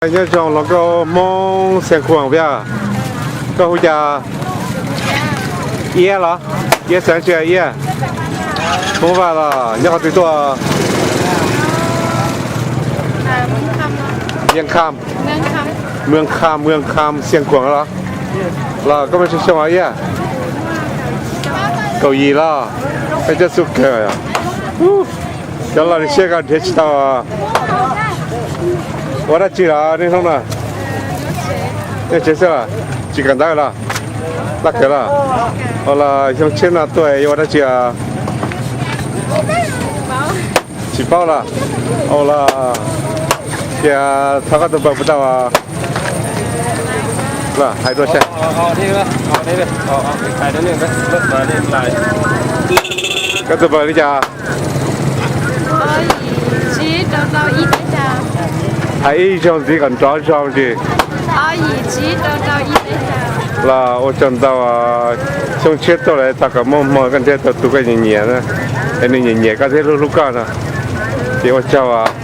Nyob zoo hluas nkauj Hmoob Xiav Khuam thiab. Koj hu cas? Iab los? Iab xeev tsi? Iab. Hmoob Vaj los nyob qhov twg tuaj? Mw Kham, Mw Kham, Mw Kham, Xiav Khuam los? Los koj muaj tsawg xyoo os Iab? Kaum yim los? Peb cov xub kawg. Cov laus li siab koj nrhiav tsis tau. Ua dab tsi los niaj hnub no? Nyob tsev xwb los? Tsis kawm ntawv los? Laj kawm los? Ua los xyoo tshiab no tuaj yuav ua dab tsi os? Tsis paub los? Ua los, ces thov koj tus npawb puas tau? Los hais dua saib. Koj tus npawb li cas? Hais ib zaug ntxiv kom nrov zoo ntsis. Los ua tsaug ntau, xyoo tshiab tuaj lawm tau kom muaj hmoo koj nrhiav tau tus koj nyiam nyiam, es nws nyiam nyiam koj thiab hlub hlub koj no, ces ua tsaug.